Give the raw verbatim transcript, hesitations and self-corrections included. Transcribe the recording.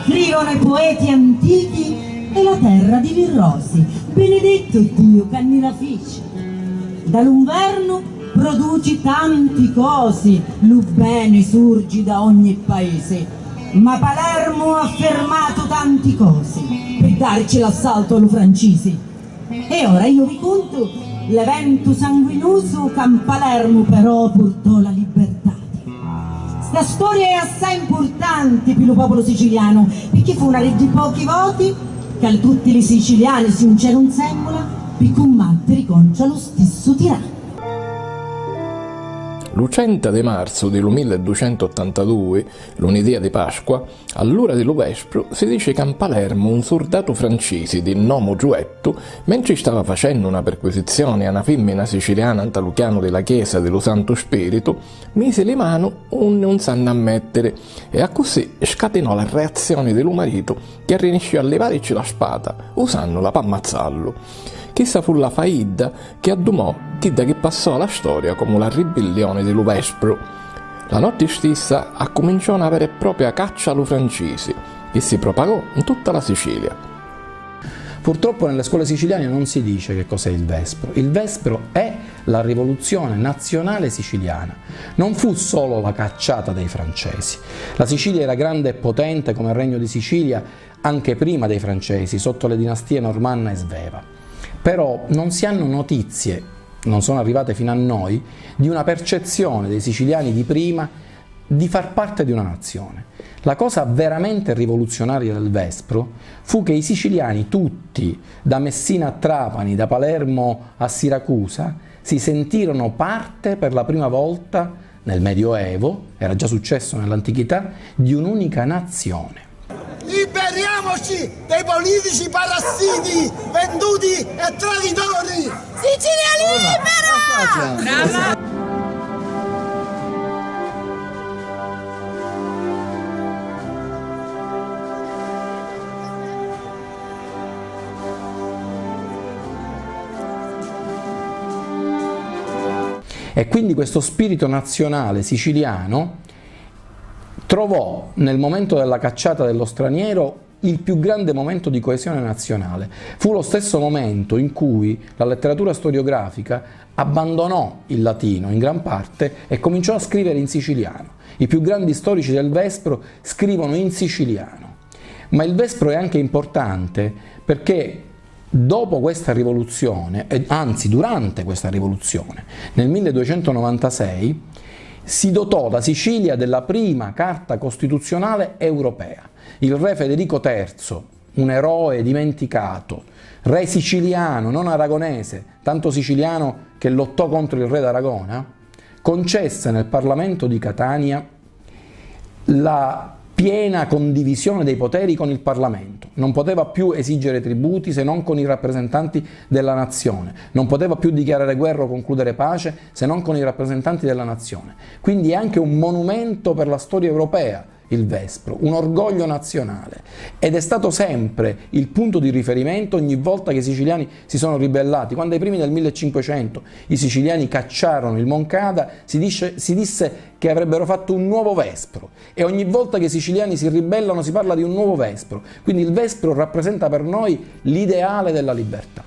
Scrivono i poeti antichi, è la terra di li rosi, benedettu Diu ca nni la fici. Da lu nvernu produci tanti cosi, lu beni surgi da ogni paisi, ma Palermu ha firmatu tanti cosi pi darci l'assaltu a lu francisi. E ora io vi cuntu l'eventu sanguinusu ca 'n Palermu però purtò la libertati. Sta storia è assai mpurtanti pi lu populu sicilianu, picchì fu una di ddi pochi voti ca tutti li siciliani si juncieru 'nsemmula pi cummattiri contra lu stissu tiranu. Lu trenta di marzu di lu milleducentuottantadui, luni dia di Pasqua, all'ura di lu vespru si dici ca 'n Palermu un surdatu francisi di nomu Giuettu, mentri stava facennu na perquisizioni a na fimmina siciliana nta lu chianu di la chiesa di lu Santu Spiritu, misi li manu unni un s'hannu a mettiri e accussì scatinò la reazzioni di lu maritu chi arriniscìu a livàricci la spata usànnula p'ammazzallu. Chissa fu la faidda chi addumò chidda chi passò a la storia comu la ribbillioni di lu Vespru. La notti stissa accuminciò na vera e propria caccia a lu francisi, chi si propagò 'n tutta la Sicilia. Purtroppo nelle scuole siciliane non si dice che cos'è il Vespro. Il Vespro è la rivoluzione nazionale siciliana. Non fu solo la cacciata dei francesi. La Sicilia era grande e potente come regno di Sicilia anche prima dei francesi, sotto le dinastie normanna e sveva. Però non si hanno notizie, non sono arrivate fino a noi, di una percezione dei siciliani di prima di far parte di una nazione. La cosa veramente rivoluzionaria del Vespro fu che i siciliani tutti, da Messina a Trapani, da Palermo a Siracusa, si sentirono parte per la prima volta, nel Medioevo, era già successo nell'antichità, di un'unica nazione. Liberiamoci dei politici parassiti, venduti e traditori! Sicilia libera! E quindi questo spirito nazionale siciliano trovò nel momento della cacciata dello straniero il più grande momento di coesione nazionale. Fu lo stesso momento in cui la letteratura storiografica abbandonò il latino in gran parte e cominciò a scrivere in siciliano. I più grandi storici del Vespro scrivono in siciliano. Ma il Vespro è anche importante perché dopo questa rivoluzione, anzi durante questa rivoluzione, nel milleduecentonovantasei, si dotò la Sicilia della prima carta costituzionale europea. Il re Federico terzo, un eroe dimenticato, re siciliano, non aragonese, tanto siciliano che lottò contro il re d'Aragona, concesse nel Parlamento di Catania la piena condivisione dei poteri con il Parlamento. Non poteva più esigere tributi se non con i rappresentanti della nazione, non poteva più dichiarare guerra o concludere pace se non con i rappresentanti della nazione. Quindi è anche un monumento per la storia europea il Vespro, un orgoglio nazionale, ed è stato sempre il punto di riferimento ogni volta che i siciliani si sono ribellati. Quando ai primi del millecinquecento i siciliani cacciarono il Moncada, si, dice, si disse che avrebbero fatto un nuovo Vespro, e ogni volta che i siciliani si ribellano si parla di un nuovo Vespro. Quindi il Vespro rappresenta per noi l'ideale della libertà.